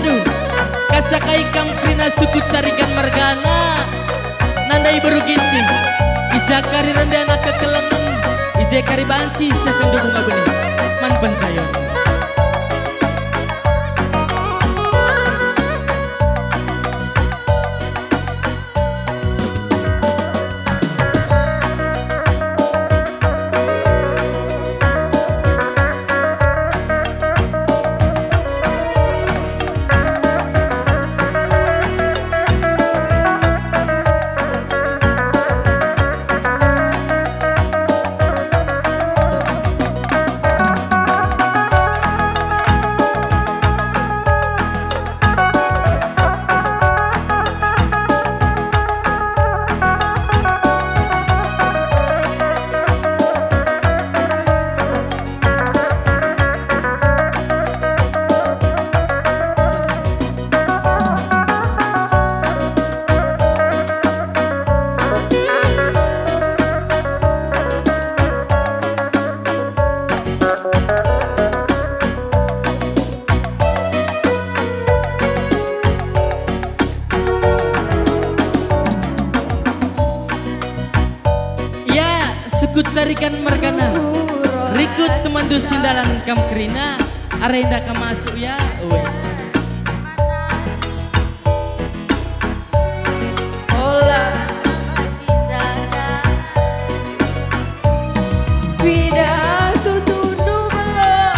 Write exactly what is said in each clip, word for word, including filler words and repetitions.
Aduh, kasakai kam kerina suku Tarigan mergana, nandai beru Ginting, i ja kari rende anak kekelengen, i je kari banci seh kundung bunga bening, man pencayon. Ya, suku Tarigan mergana. Rikut temanndu si ndalan kam kerina, arenda kam masuk ya. Uwe. Ola. Pidah tutundu belum.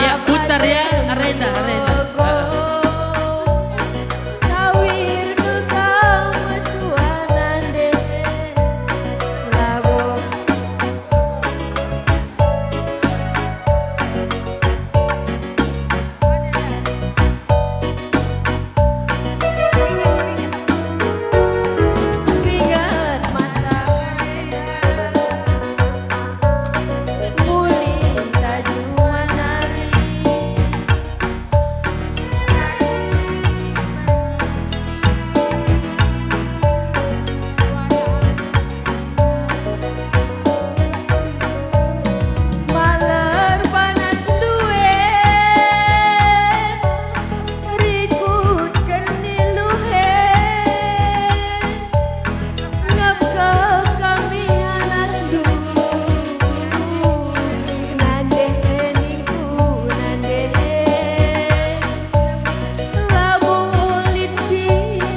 Ya, putar ya, arenda, arenda. Sawir kekam tuan ande labo. Ingat masa muli tajuman nari. Maler panas ndue, rikutken niluhe. Ngap kami anakndu, nande ningku nande. Labo lit si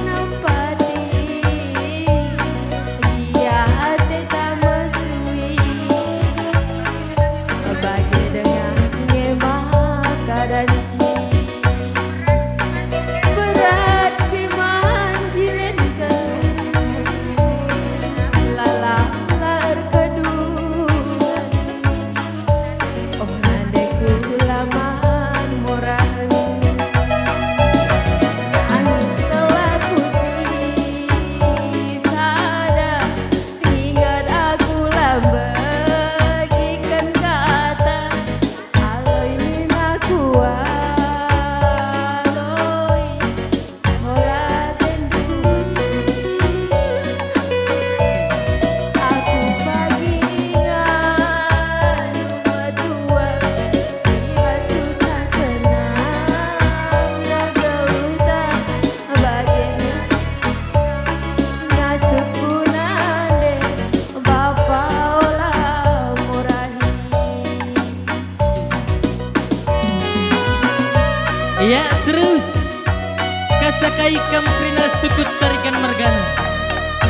nampati, gia ateta mesui. Bage denga nge maka danci. Berat si manjilenken, lalap la erkeduan. Oh, nandeku la man morahen. Nangis telah ku si sada, inget aku la mbegiken kata. Aloi min aku aloi. Ola tendu si aku pagi nganu metua, i bas susah senang, na geluh tah bage ngasup ku nande, bapa ola murahi. Ya, terus. Kasakai kam kerina sukut Tarigan mergana.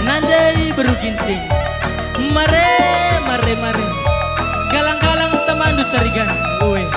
Nandai beru Ginting. Mare, mare, mare. Galang-galang temanndu Tarigan. Ue.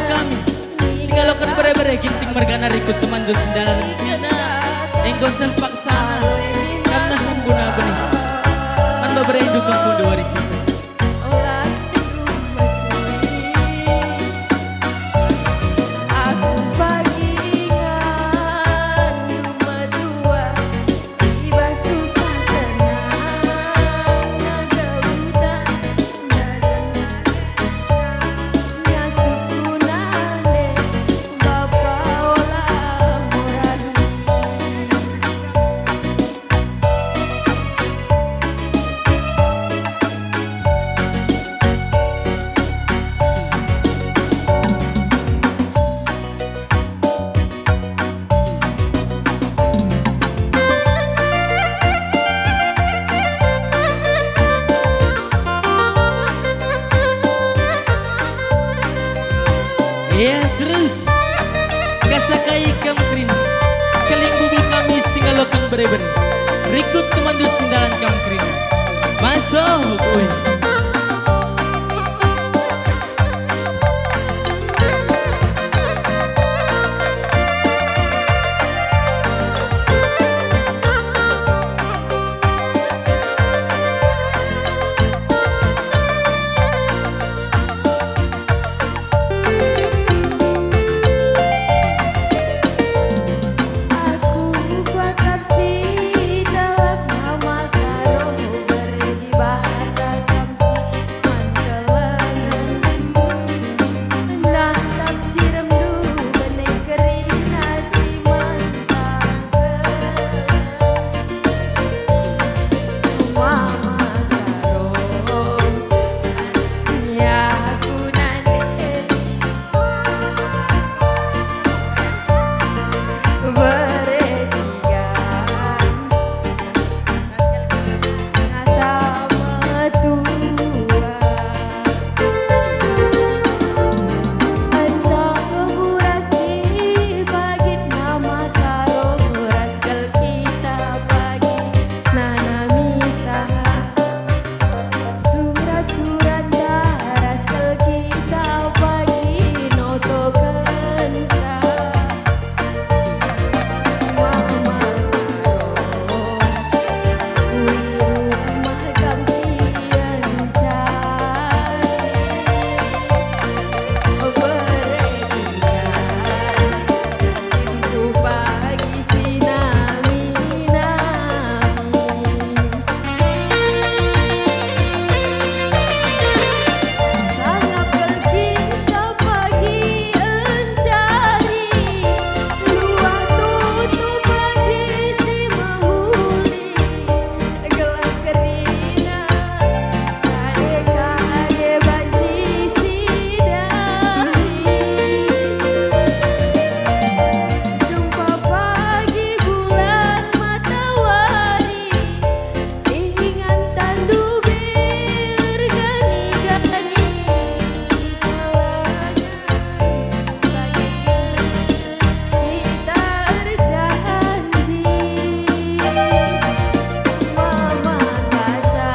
Kami, si ngaloken bere-bere Ginting mergana rikut temanndu si ndalan kerina, enggo seh paksana, kam nahan guna benih. Man bebere indukeng pundu wari sisa. Ola teguh mesui, aku pagi ngandung metua, i bas susah senang, ngeluh tak ngedengar, ngasup ku nande, Bapa ola murahi. Ya, terus. Enggo sakai kam kerina. Kalimbubu kami si ngaloken bere-bere. Rikut temanndu si ndalan kam kerina. Masuk, ui. Aku kuakap si dalam nama karoh bere Dibata kam si man kelengen. Nah, tap ciremndu bene kerina si man tangkel. Mama karoh, ya aku nande. Beretiga, ngasa metua. Entah buras si pagit nama karoh ras kal kita pagi nanami saha. Surat-surat daras kal kita pagi notokenca. Mama, ui rumah kam si encai. Beretiga, pintu pagi si nami-nami. Sangap kal kita pagi encari, luah tutu pagi si mehuli, gelah kerina kade-kade banci si dahi. Jumpa pagi bulan matawari, ingan tandu bergani-gani, sekalanya kita erjanji. Mama kaca,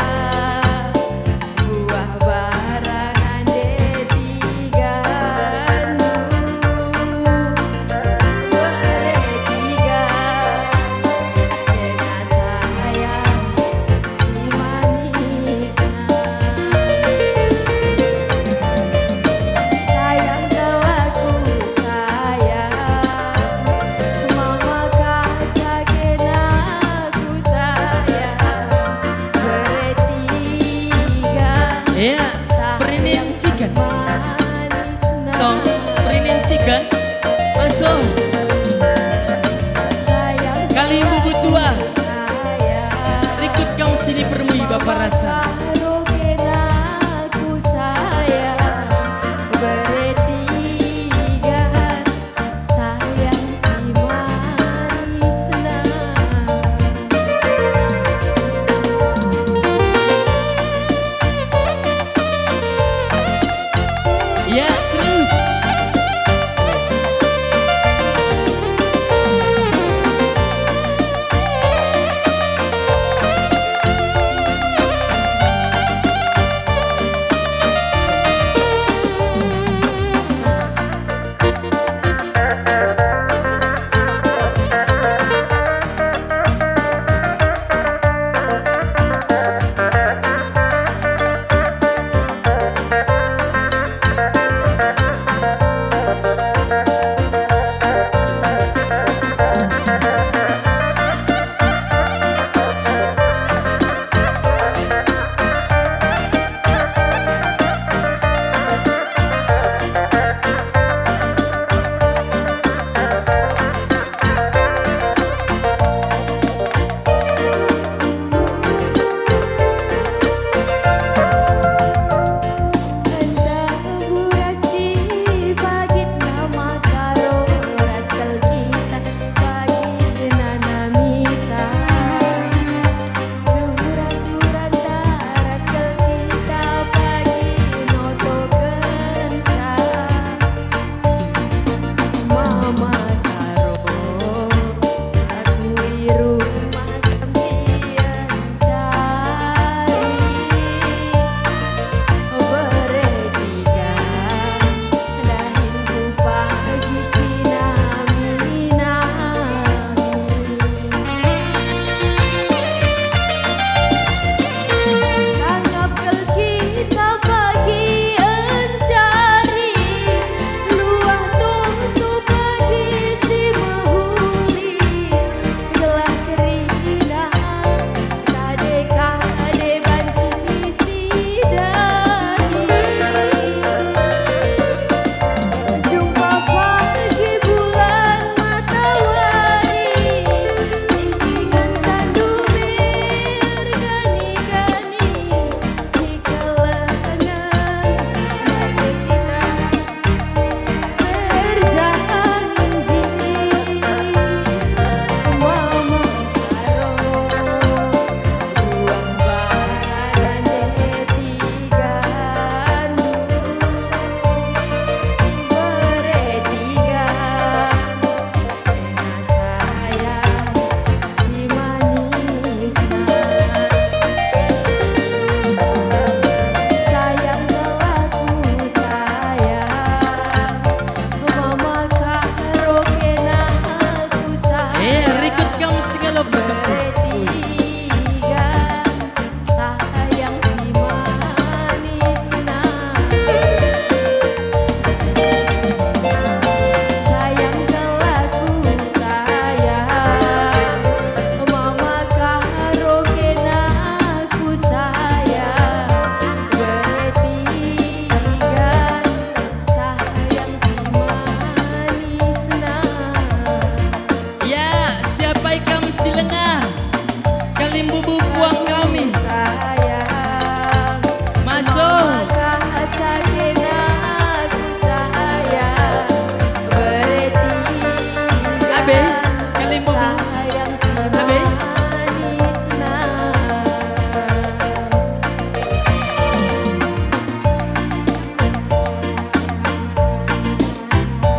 buah bara nande tiga, beretiga, kena sayang si manisna. Sayang telah ku sayang, mama kaca kena ku sayang, beretiga. Ya, perinin cikan. Tong, perinin cikan. Masuk. Kalimbubu tua. Rikut kam sini permui bapa rasa. Sayang si manisna. Ya, terus.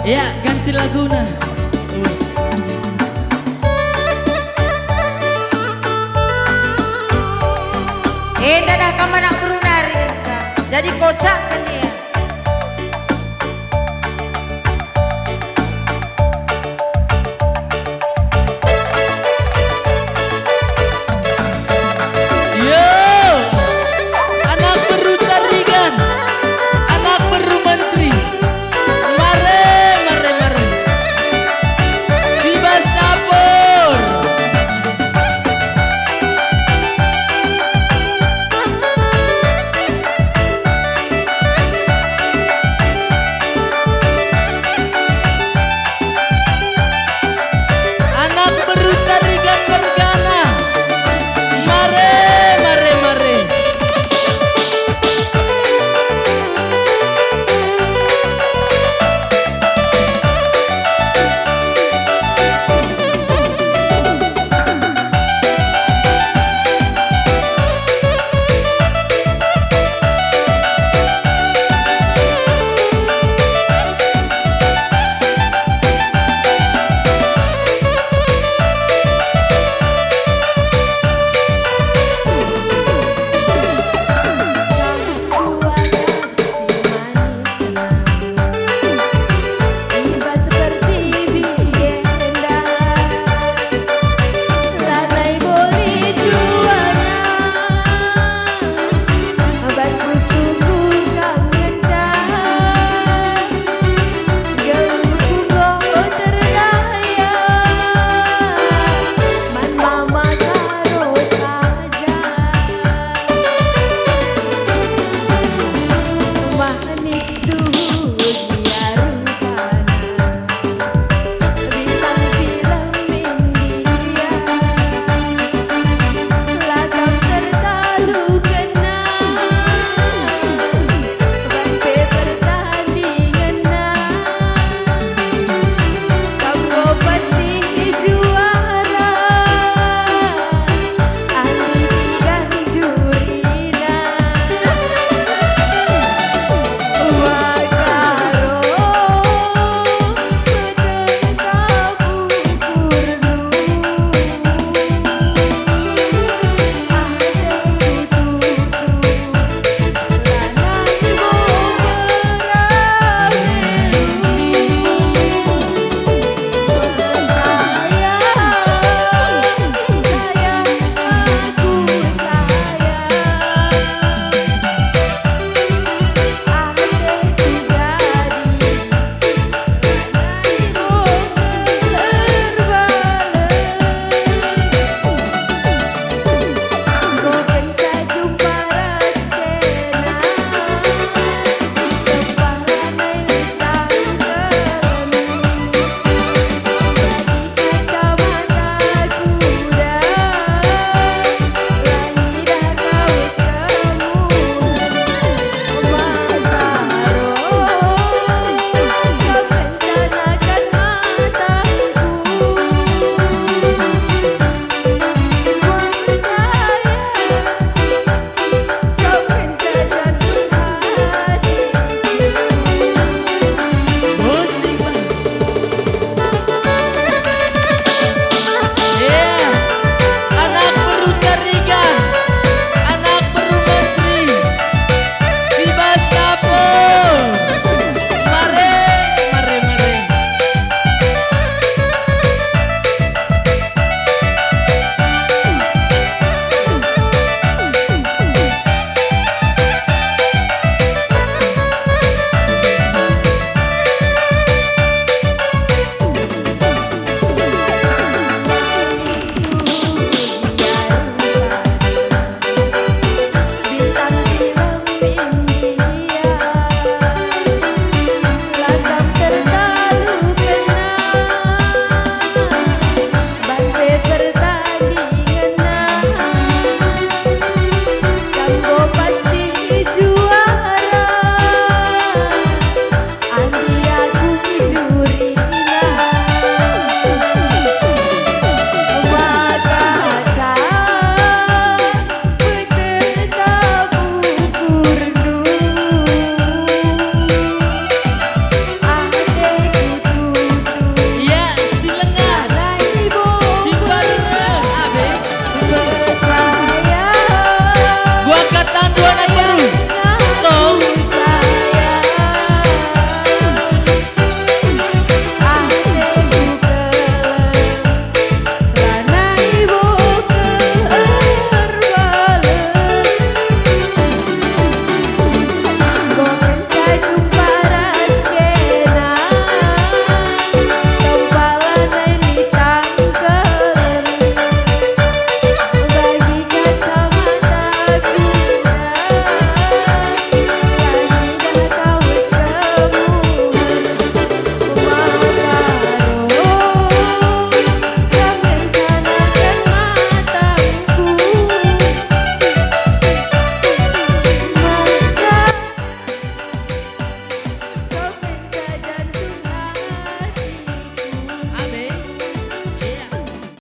Ya, ganti laguna. Enda dah kam anak beru nari ngenca. Jadi kocakken ia.